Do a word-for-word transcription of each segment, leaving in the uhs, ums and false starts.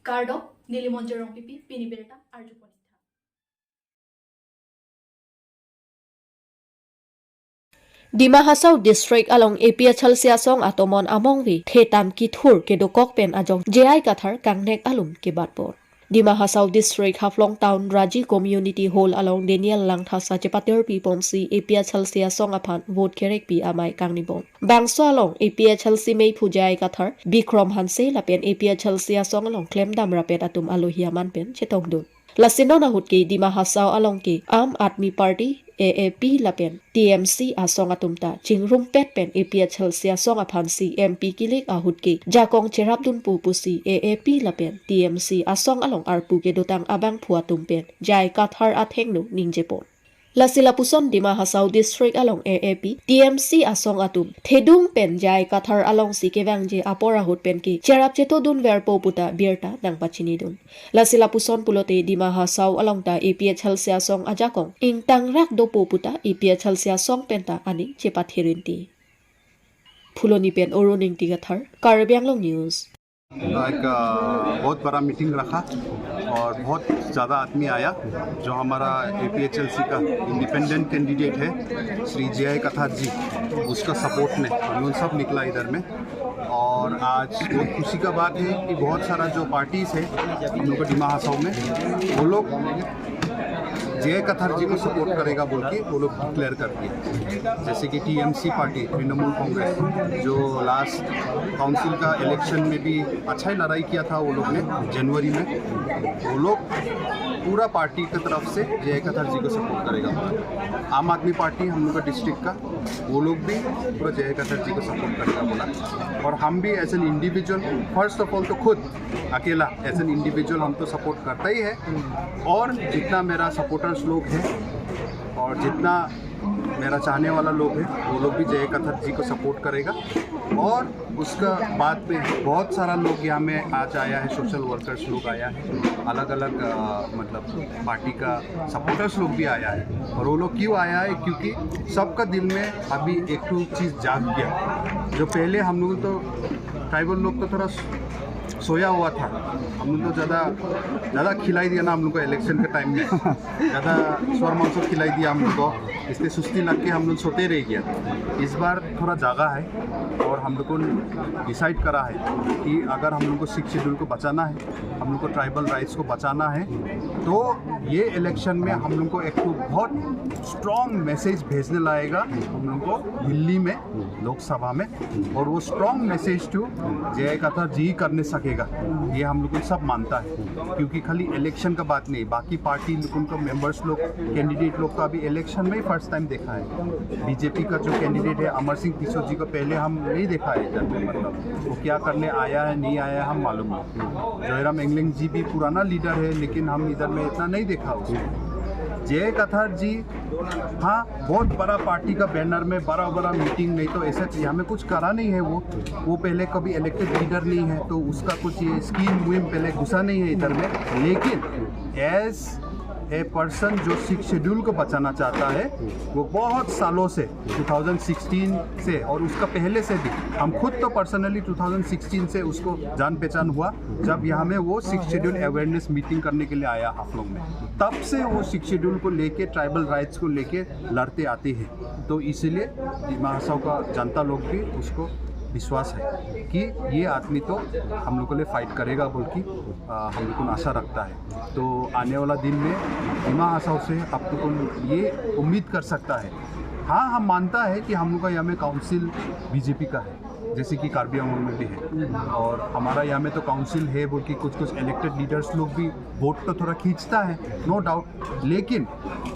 Kardom, neli Monjir Rongpipi, pini birta arjupon. Dima Hasao District along A P H L C asong atomon amongve thetan kithur kedokok pen ajok J I Kathar kangnek alum kebatpon. Dima Hasao District Haflong Town Raji Community Hall along Daniel Langthasa chepatirpi ponsi A P H L C asong aphan vote kerekpi amei kangnipon. Bangso along A P H L C meiphu J I Kathar, Bikrom Hanse lapen A P H L C asong along klemdam rapet atum alohi aman pen chetongdun. Lasi non ahut ke Dima Hasao along ke Aam Aadmi Party, A A P lapen T M C asong atum ta chingrumpet pen A P H L C asong aphansi M P kilik ahut ke jakong cherapdunpo pusi A A P lapen T M C asong along arpu kedotang abangphu atum pen J I Kathar athengno ningjepon. Lasi lapuson Dima Hasao District along A A P, T M C asong atum thedung pen J I Kathar alongsi kevangji apor ahut pen ke cherap chetodunverpo puta birta nangpachinidun. Lasi lapuson pulote Dima Hasao along ta A P H L C asong ajakong ingtangrak dopo puta A P H L C asong penta aning chepathirinti. Phuloni pen Arun Ingti Kathar, Karbi Anglong News. एक, अ, बहुत बड़ा मीटिंग रखा और बहुत ज़्यादा आदमी आया। जो हमारा एपीएचएलसी का इंडिपेंडेंट कैंडिडेट है श्री जे आई कथार जी, उसका सपोर्ट में हम लोग सब निकला इधर में। और आज बहुत खुशी का बात है कि बहुत सारा जो पार्टीज है हम लोग का डिमा हासाओ में, वो लोग जे आई कथार जी को सपोर्ट करेगा बोल के वो लोग डिक्लेयर कर दिया। जैसे कि टीएमसी पार्टी, तृणमूल कांग्रेस, जो लास्ट काउंसिल का इलेक्शन में भी अच्छा ही लड़ाई किया था वो लोग ने जनवरी में, वो लोग पूरा पार्टी की तरफ से जे आई कथार जी को सपोर्ट करेगा बोला। आम आदमी पार्टी हम लोग का डिस्ट्रिक्ट का, वो लोग भी पूरा जे आई कथार जी को सपोर्ट करेगा बोला। और हम भी as an individual, first of all तो खुद अकेला एज एन इंडिविजुअल हम तो सपोर्ट करता ही है, और जितना मेरा सपोर्टर्स लोग हैं और जितना मेरा चाहने वाला लोग है, वो लोग भी जे आई कथार जी को सपोर्ट करेगा। और उसका बाद में बहुत सारा लोग यहाँ में आज आया है, सोशल वर्कर्स लोग आया है, अलग अलग, अ, मतलब पार्टी का सपोर्टर्स लोग भी आया है। और वो लोग क्यों आया है? क्योंकि सबका दिल में अभी एक ठो चीज़ जाग गया। जो पहले हम लोग तो, ट्राइबल लोग तो थोड़ा सोया हुआ था, हम लोग तो ज़्यादा, ज़्यादा खिलाई दिया ना हम लोग को इलेक्शन के टाइम में, ज़्यादा सुअर मांस खिलाई दिया हम लोग को, इसलिए सुस्ती लग के हम लोग सोते रह गया। इस बार थोड़ा जागा है और हम लोग को डिसाइड करा है कि अगर हम लोग को सिक्स शेड्यूल को बचाना है, हम लोग को ट्राइबल राइट्स को बचाना है, तो ये इलेक्शन में हम लोग को एक तो बहुत स्ट्रॉन्ग मैसेज भेजने लाएगा हम लोग को दिल्ली में, लोकसभा में। और वो स्ट्रॉन्ग मैसेज तो जे आई कथार जी ही करने सकेगा, ये हम लोग को सब मानता है। क्योंकि खाली इलेक्शन का बात नहीं, बाकी पार्टी लोगों का मेंबर्स लोग, कैंडिडेट लोग का अभी इलेक्शन में ही फर्स्ट टाइम देखा है। बीजेपी का जो कैंडिडेट है अमर सिंह तिस्सो जी को पहले हम नहीं देखा है इधर में, मतलब वो क्या करने आया है नहीं आया है हम मालूम नहीं। जयराम एंगलेंग जी भी पुराना लीडर है, लेकिन हम इधर में इतना नहीं देखा उसको। जे आई कथार जी, हाँ, बहुत बड़ा पार्टी का बैनर में बड़ा बड़ा मीटिंग, नहीं तो ऐसा यहाँ में कुछ करा नहीं है वो। वो पहले कभी इलेक्टेड लीडर नहीं है, तो उसका कुछ ये स्कीम मुहिम पहले घुसा नहीं है इधर में। लेकिन एज ए पर्सन जो सिक्स शेड्यूल को बचाना चाहता है, वो बहुत सालों से, ट्वेंटी सिक्सटीन से और उसका पहले से भी, हम खुद तो पर्सनली ट्वेंटी सिक्सटीन से उसको जान पहचान हुआ, जब यहाँ में वो सिक्स शेड्यूल अवेयरनेस मीटिंग करने के लिए आया हाफलोंग में। तब से वो सिक्स शेड्यूल को लेके, ट्राइबल राइट्स को लेके लड़ते आते हैं। तो इसीलिए डिमा हासाओ का जनता लोग भी उसको विश्वास है कि ये आदमी तो हम लोग के लिए फाइट करेगा बोल के, आ, हम लोग को आशा रखता है। तो आने वाला दिन में डिमा हासाओ से आप लोग को ये उम्मीद कर सकता है। हाँ, हम मानता है कि हम लोग का यहाँ में काउंसिल बीजेपी का है, जैसे कि कार्बी आंगलोंग में भी है, और हमारा यहाँ में तो काउंसिल है बोल के कुछ कुछ इलेक्टेड लीडर्स लोग भी वोट तो थोड़ा खींचता है, नो डाउट, लेकिन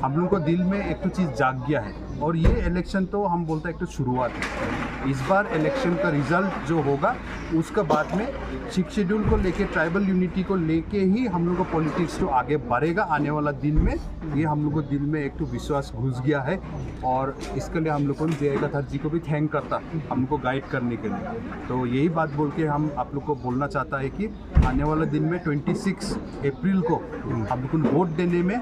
हम लोग को दिल में एक तो चीज़ जाग गया है। और ये इलेक्शन तो हम बोलते हैं एक तो शुरुआत है। इस बार इलेक्शन का रिजल्ट जो होगा, उसके बाद में सिक्स शेड्यूल को लेके, ट्राइबल यूनिटी को लेके ही हम लोग का पॉलिटिक्स तो आगे बढ़ेगा आने वाला दिन में। ये हम लोग को दिल में एक तो विश्वास घुस गया है, और इसके लिए हम लोग को जे आई कथार जी को भी थैंक करता, हमको गाइड करने के लिए। तो यही बात बोल के हम आप लोग को बोलना चाहता है कि आने वाला दिन में ट्वेंटी सिक्स अप्रैल को हम लोग को वोट देने में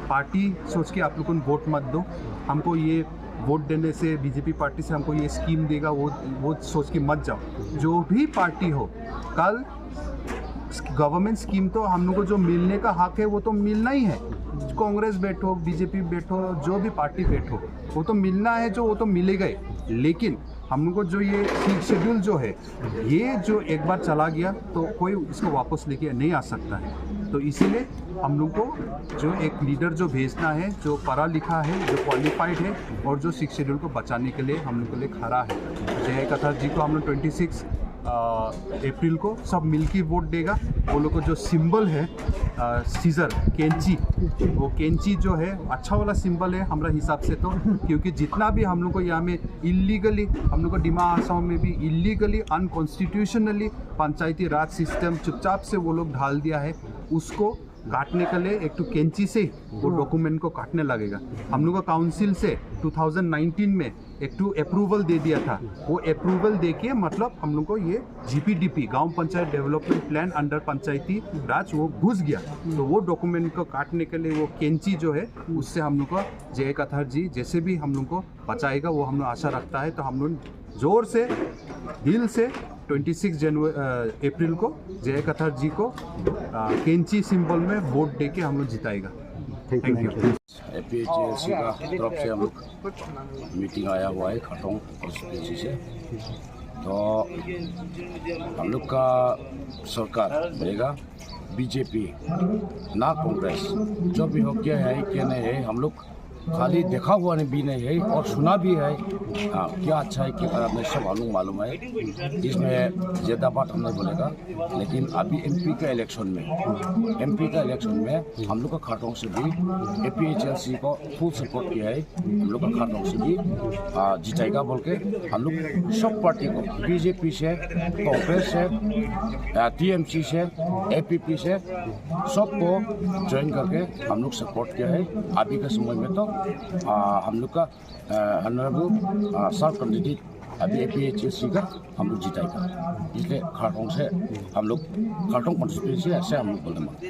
पार्टी सोच के आप लोग को वोट मत दो। हमको ये वोट देने से, बीजेपी पार्टी से हमको ये स्कीम देगा, वो, वो सोच के मत जाओ। जो भी पार्टी हो, कल गवर्नमेंट स्कीम तो हम लोग को जो मिलने का हक है, वो तो मिलना ही है। कांग्रेस बैठो, बीजेपी बैठो, जो भी पार्टी बैठो, वो तो मिलना है, जो वो तो मिलेगा ही। लेकिन हम लोग को जो ये सिक्स्थ शेड्यूल जो है, ये जो एक बार चला गया तो कोई इसको वापस लेके नहीं आ सकता है। तो इसीलिए हम लोग को जो एक लीडर जो भेजना है, जो पढ़ा लिखा है, जो क्वालिफाइड है और जो सिक्स्थ शेड्यूल को बचाने के लिए हम लोग के लिए खड़ा है। जे आई कथार जी को हम लोग ट्वेंटी सिक्स अप्रैल को सब मिलके वोट देगा। वो लोग को जो सिंबल है, सीजर, कैंची, वो कैंची जो है, अच्छा वाला सिंबल है हमारा हिसाब से तो, क्योंकि जितना भी हम लोग को यहाँ में इलीगली, हम लोग को डिमा हासाओ में भी इलीगली, अनकॉन्स्टिट्यूशनली पंचायती राज सिस्टम चुपचाप से वो लोग डाल दिया है, उसको काटने के लिए एक तो कैंची से वो डॉक्यूमेंट को काटने लगेगा। हम लोग का काउंसिल से ट्वेंटी नाइनटीन में एक तो अप्रूवल दे दिया था, वो अप्रूवल देके, मतलब, हम लोग को ये जीपीडीपी, गांव पंचायत डेवलपमेंट प्लान अंडर पंचायती राज, वो घुस गया। तो वो डॉक्यूमेंट को काटने के लिए वो कैंची जो है, उससे हम लोग को जे आई कथार जी जैसे भी हम लोग को बचाएगा, वो हम लोग आशा रखता है। तो हम लोग जोर से, दिल से ट्वेंटी सिक्स जनवरी, अ, अप्रैल को जे आई कथार जी को, अ, कैंची सिंबल में वोट देके हम लोग जिताएगा। Thank you. एपीएचएलसी का तरफ से हम लोग मीटिंग आया हुआ है खारतोंग कॉन्स्टिट्यूएंसी से। तो हम लोग का सरकार बनेगा, बीजेपी ना कांग्रेस, जो भी हो, क्या है क्या नहीं है, हम लोग खाली देखा हुआ नहीं, भी नहीं है और सुना भी है। हाँ, क्या अच्छा है, क्या खराब है, सब हम लोग मालूम है। इसमें ज्यादा बात हम नहीं बोलेगा। लेकिन अभी एमपी का इलेक्शन में, एमपी का इलेक्शन में हम लोग का खारतोंग से भी, एपीएचएलसी को फुल सपोर्ट किया है। हम लोग का खारतोंग से भी, आ, जिताएगा बोल के हम लोग सब पार्टी को, बीजेपी से, कांग्रेस से, आ, टीएमसी से, एपीपी से, सबको ज्वाइन करके हम लोग सपोर्ट किया है। अभी का समय में तो, आ, हम लोग का, आ, ऑनरेबल, आ, सर कैंडिडेट अभी एपीएचएलसी का हम लोग जिताएगा। इसलिए खारतोंग से हम लोग, खारतोंग कॉन्स्टिट्यूएंसी से हम लोग बोलने मांगते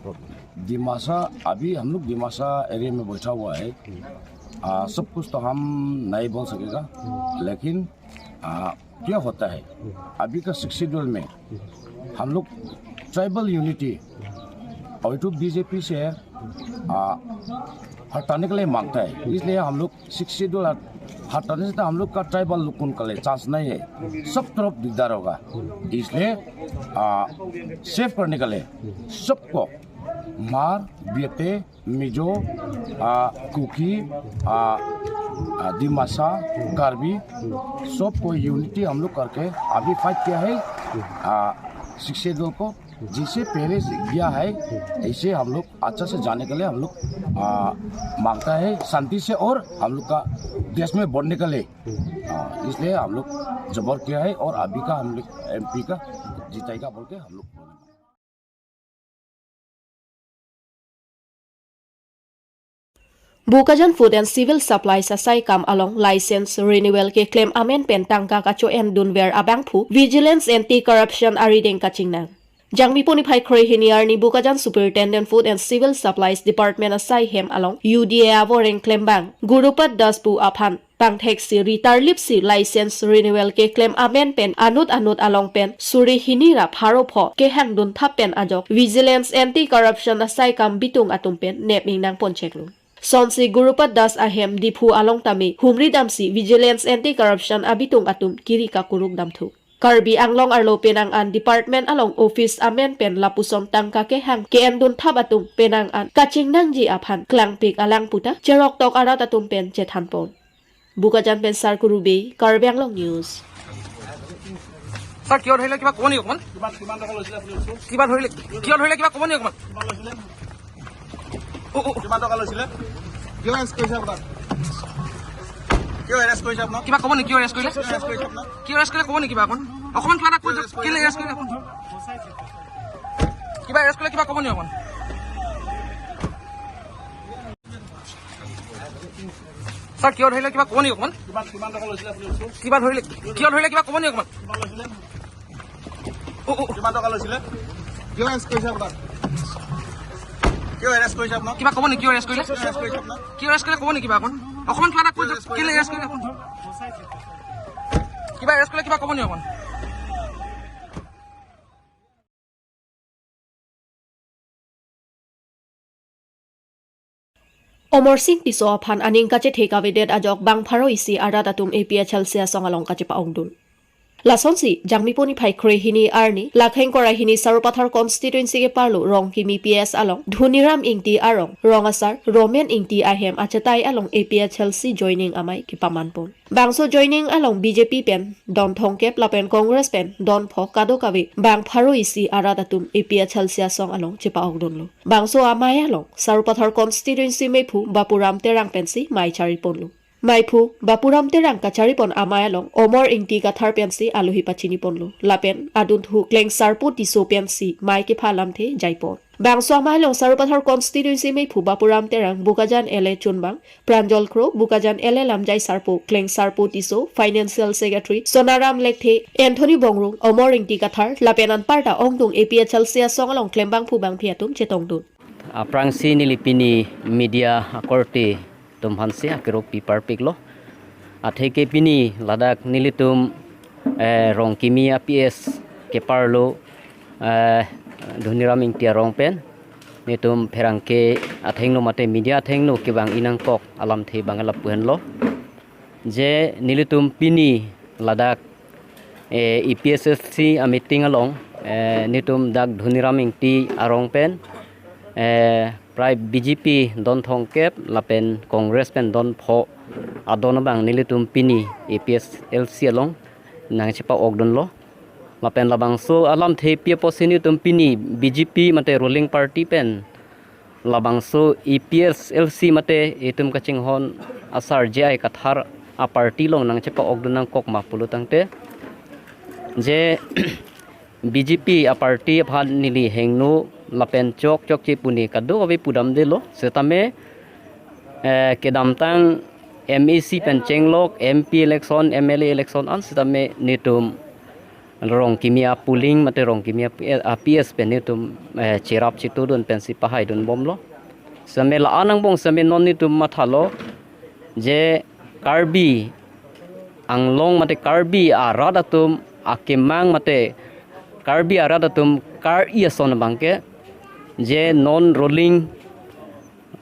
हैं। दिमासा, अभी हम लोग दिमासा एरिया में बैठा हुआ है। आ, सब कुछ तो हम नहीं बोल सकेगा, लेकिन, आ, क्या होता है, अभी का सिक्स्थ शेड्यूल में हम लोग ट्राइबल यूनिटी और तो बीजेपी से, आ, हटाने के लिए मांगता है। इसलिए हम लोग सिक्स्थ शेड्यूल हट-, हटाने से तो हम लोग का ट्राइबल लोग कौन के लिए चांस नहीं है, सब तरफ दिकदार होगा। इसलिए, आ, सेव करने के लिए सबको, हमार, बियाते, मिजो, आ, कुकी, आ, आ, दिमासा, कार्बी, सबको यूनिटी हम लोग करके अभी फाइट किया है। आ, सिक्स्थ शेड्यूल को जिससे पहले से किया है, ऐसे हम लोग अच्छा से जाने के लिए हम लोग, आ, मांगता है शांति से और हम लोग का देश में बढ़ने के लिए। आ, इसलिए हम लोग जबर किया है और अभी का हम लोग एमपी का जिताएगा बोल के हम लोग। Bokajan Food and Civil Supplies asaikam along license renewal keklem amen pen tangka kacho-endunver abangphu Vigilance Anti-Corruption arideng kachingnang. Jangmi puni phai kre hini arni Bokajan Superintendent Food and Civil Supplies Department asai hem along U D A avoreng klembang Gurupat Das pu aphan pangtheksi ritarlipsi license renewal keklem amen pen anut anut along pen suri hini ra pharo pho kehangdun thap pen ajok Vigilance Anti-Corruption asaikam bitung atum pen nep ingnang poncheklo. Sonsi Gurupat Das ahem Diphu along tame humri damsi Vigilance Anti-Corruption abitung atum kiri kakuruk damthu. Karbi Anglong arlo penang an department along office amen pen lapuson tangka kehang ke-endun thap atum penang an kachingnangji aphan klangpik alang puta cheroktok arat atum pen chethanpon. Bokajan pen Sarkuru Bey, Karbi Anglong News. Sir, কিয় ধৰিলে, কিবা ক'ব নেকি অকণমান? কিমান, কিমান টকা লৈছিলে আপুনি? কিবা ধৰিলে, কিয় ধৰিলে, কিবা ক'ব নেকি অকণমান? কিমান লৈছিলে? অ, অ, অ। কিমান টকা লৈছিলে? কিয় এৰেষ্ট কৰিছে আপোনাক? কিয় এৰেষ্ট কৰিছে আপোনাক? কিবা ক'ব নেকি? কিয় এৰেষ্ট কৰিলে? কিয় এৰেষ্ট কৰিছে আপোনাক? কিয় এৰেষ্ট কৰিলে ক'ব নেকি কিবা অকণ? অকণমান কিবা এটা কৈ দিয়ক। কেলে এৰেষ্ট কৰিলে অকণ? কিবা এৰেষ্ট কৰিলে কিবা ক'ব নেকি অকণ? ছাৰ, কিয় ধৰিলে কিবা ক'ব নেকি অকণমান? কিমান, কিমান টকা লৈছিলে আপুনি? কিবা ধৰিলে, কিয় ধৰিলে কিবা ক'ব নেকি অকণমান? কিমান লৈছিলে? অ, অ, অ। কিমান টকা লৈছিলে? কিয় এৰেষ্ট কৰিছে আপোনাক? কিয় এৰেষ্ট কৰিছে আপোনাক? কিবা ক'ব নেকি? কিয় এৰেষ্ট কৰিলে? কিয় এৰেষ্ট কৰিছে আপোনাক? কিয় এৰেষ্ট কৰিলে ক'ব নেকি কিবা অকণ? অকণমান কিবা এটা কৈ দিয়ক। কেলে এৰেষ্ট কৰিলে অকণ? কিবা এৰেষ্ট কৰিলে কিবা ক'ব নেকি অকণমান? Omor Sing Tisso aphan aning kachethe kavedet ajok bang pharo isi arat atum A P H L C asong along kachepa-ongdun. Lasonsi Jangmipo niphai kre hini arni Lakheng Korai hini Sarupathar constituency keparlo Rongkimi P S along Dhoniram Ingti arong rong asar Romen Ingti ahem achetai along A P H L C joining amei kepamanpon. Bangso joining along B J P pen don thomkep lapen Congress pen don pho kadokave bang pharo isi arat atum A P H L C asong along chepa-okdunlo. Bangso amei along Sarupathar constituency meiphu Bapuram Terang pensi mei chariponlo. Meiphu Bapuram Terang kacharipon amei along Omor Ingti Kathar pensi alohi pachiniponlo. Lapen adunthu Klengsarpo Tisso pensi mei kepha alamthe jaipon. Bangso amei along Sarupathar constituency meiphu Bapuram Terang, Bokajan L A chunbang Pranjal Kro, Bokajan L A lamjai sarpo Klengsarpo Tisso, Financial Secretary Sonaram Lekthe, Anthony Bongrung, Omor Ingti Kathar lapen anparta ongdung A P H L C asong along klembangphu bangphi atum chetongdun. Aphrangsi neli pini media akorte atum aphansi akero pi parpiklo. Atheke pini ladak nelitum, eh, Rongkimi a P S keparlo, eh, Dhoniram Ingti arong pen nelitum pherangke athengno mate media athengno kevang-i nangkok alamthe abang lapu henlo. Je nelitum pini ladak, eh, A P S L C a meeting along, eh, nelitum dak Dhoniram Ingti arong pen, eh, prai B J P don thomkep lapen Congress pen don pho adon abang nelitum pini A P S L C along nangchepa-okdunlo. Lapen labangso alamthe pi apotsi nelitum pini B J P mate ruling party pen labangso A P S L C mate itum kachinghon asar J I Kathar a party along nangchepa-okdun nangkok ma pulo tangte, je B J P a party aphan neli hingno lapen chokchokche pu ne kadokave pudamdelo. Setame, eh, kedamtang M A C pen chenglok M P election, M L A election an setame nelitum Rongkimi a polling mate Rongkimi a P-, a P S pen nelitum, eh, cherap chetudun pensi pahaidunbomlo. Setame la-an angbong setame non nelitum mathalo je Karbi Anglong mate Karbi arat atum akemang mate Karbi arat atum kar-i ason abangke je non ruling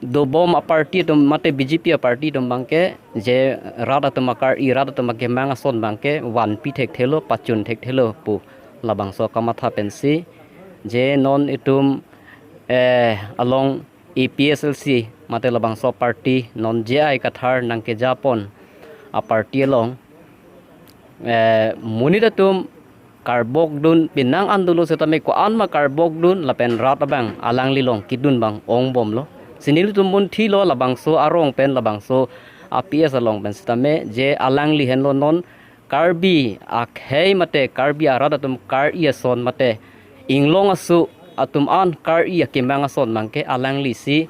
dobom a party atum mate B J P a party atum abangke je rat atum akar-i, rat atum akemang ason abangke vanpi thekthelo, pachun thekthelo pu labangso kamatha pensi je non itum, eh, along A P S L C mate labangso party non J I Kathar nangkejapon a party along, eh, monit atum karbokdun penang an dolo setame ko-an ma karbokdun lapen rat abang alangli along kedun abang ongbomlo. Si nelitum munthilo labangso arong pen labangso a P S along pen setame je alangli henlo non Karbi akhei mate Karbi arat atum kar-i ason mate inglong aso atum an kar-i akemang ason abangke alanglisi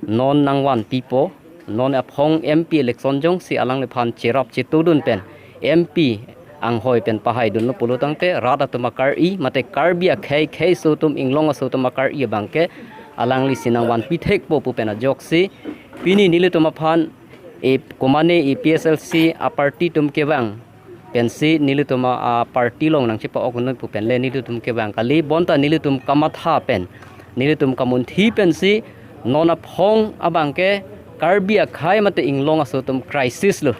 non nangvanpipo, non aphong M P election jongsi alangliphan cherap chetudun pen M P anghoi pen pahaidunlo pulo tangte rat atum akar-i mate Karbi akhei khei aso atum inglong aso atum akar-i abangke alanglisi nangvanpi thekpo pu pen ajoksi pini nelitum aphan e komane A P S L C a party atum kevang pensi nelitum a, a party along nangchepa-okdun pu pen le nelitum kevang kali, bonta nelitum kamatha pen nelitum kamunthi pensi non aphong abangke Karbi akhei mate inglong aso atum crisis lo.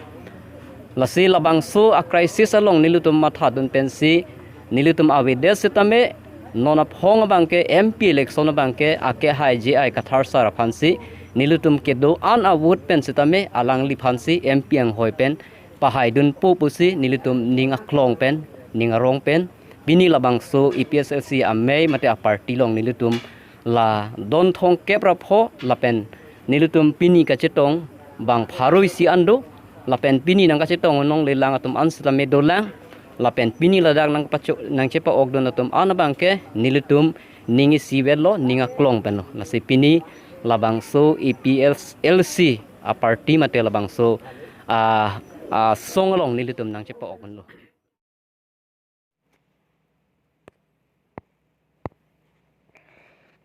Lasi labangso a crisis along nelitum mathadun pensi nelitum avedet setame non aphong abangke M P election abangke akehai J I Kathar sir aphansi nelitum kedo-an a vote pen setame alangliphansi M P anghoi pen pahaidunpo pusi nelitum ning aklong pen, ning arong pen, pini labangso A P S L C amei mate a party along nelitum la don thomkep ra pho lapen nelitum pini kachetong bang pharo isi an do lapen pini nangkachetong nongle lang atum an setame dolang lapen pini ladak nangpacho-, nangchepa-okdun atum an abangke nelitum ning isi vetlo, ning aklong penlo. Lasi pini labangso A P L C a party mate labangso a, asong along nelitum nangchepa-okdunlo.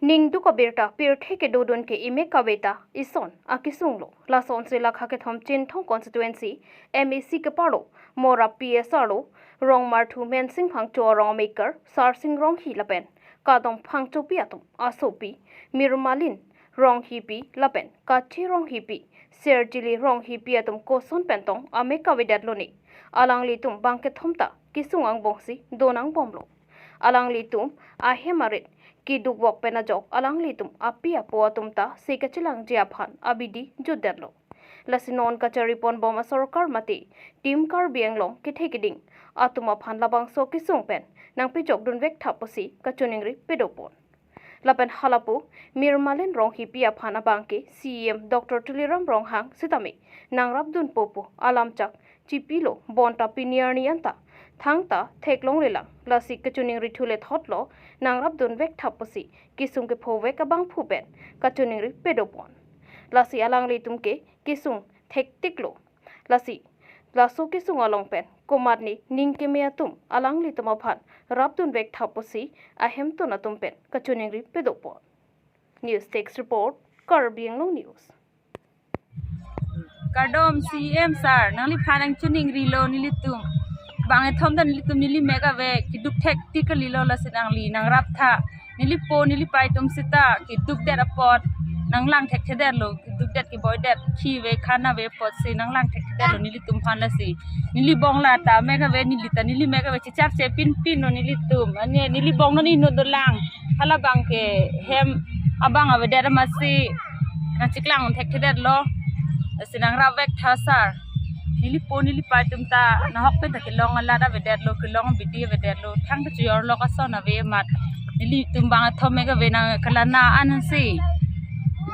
Ningduk abirta pirthe kedodun ke ime kaveta ison akesunglo. Lasonsi Lakha kethom Chinthong constituency M A C keparlo Mora P S arlo Rongmarthu Mensing Phangcho arong amekar Sarsing Ronghi lapen Kadom Phangchopi atum asopi Mirmalin Ronghipi lapen Kachi Ronghipi, Serjili Ronghipi atum koson pen tong amek kavedetlo ne. Alanglitum bangkethom ta kesung angbongsi donangbomlo. Alanglitum ahem arit keduk vok pen ajok alanglitum api apo atum ta se kachelangji aphan abidi jutdetlo. Lasi non kachari ponbom asorkar mate Team Karbi Anglong kethe keding atum aphan labangso kesung pen nangpejokdunvek tha pusi kachiningri pedopon. Lapen halapu Mirmalin Ronghipi aphan abangke C E M Doctor Tuliram Ronghang sitame nangrapdunpo pu alamchak chipilo, bonta pini arni anta thangta theklonglelang. Lasi kachiningri thule thotlo, nangrapdunvek tha pusi kesung kephovek abangphu pen kachiningri pedopon. Lasi alanglitum ke kesung thektiklo. Lasi laso kesung along pen komatne ning keme atum alanglitum aphan rapdunvek tha pusi ahemtun atum pen kachiningri pedopon. News Desk Report, Karbi Anglong News. Kardom C E M sir, nangliphan nangchiningrilo nelitum. Bangkethom ta nelitum neli mek ave, keduk thektik kalilo, lasi nangli nangrap tha. Nelipo nelipei atum seta kedukdet apot nanglang thekthedetlo, kedukdet keboidet, khi ave khan ave apotsi nanglang thekthedetlo nelitumphan. Lasi neli bong la ta mek ave, neli ta neli mek ave, chicharche pinpinlo nelitum. Ane neli bong non inut dolang. Halabangke hem abang avedet amatsi nangchiklang thekthedetlo. Lasi nangrapvek tha sir. Nelipo nelipei atum ta nahok pen ta kelong alat avedetlo, kelong abidi avedetlo. Thang ta chojorlok ason ave amat. Nelitum bangkethom mek ave, nang kelana ansi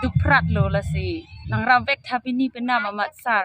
dukphratlo, lasi nangrapvek tha pini penang amat sir.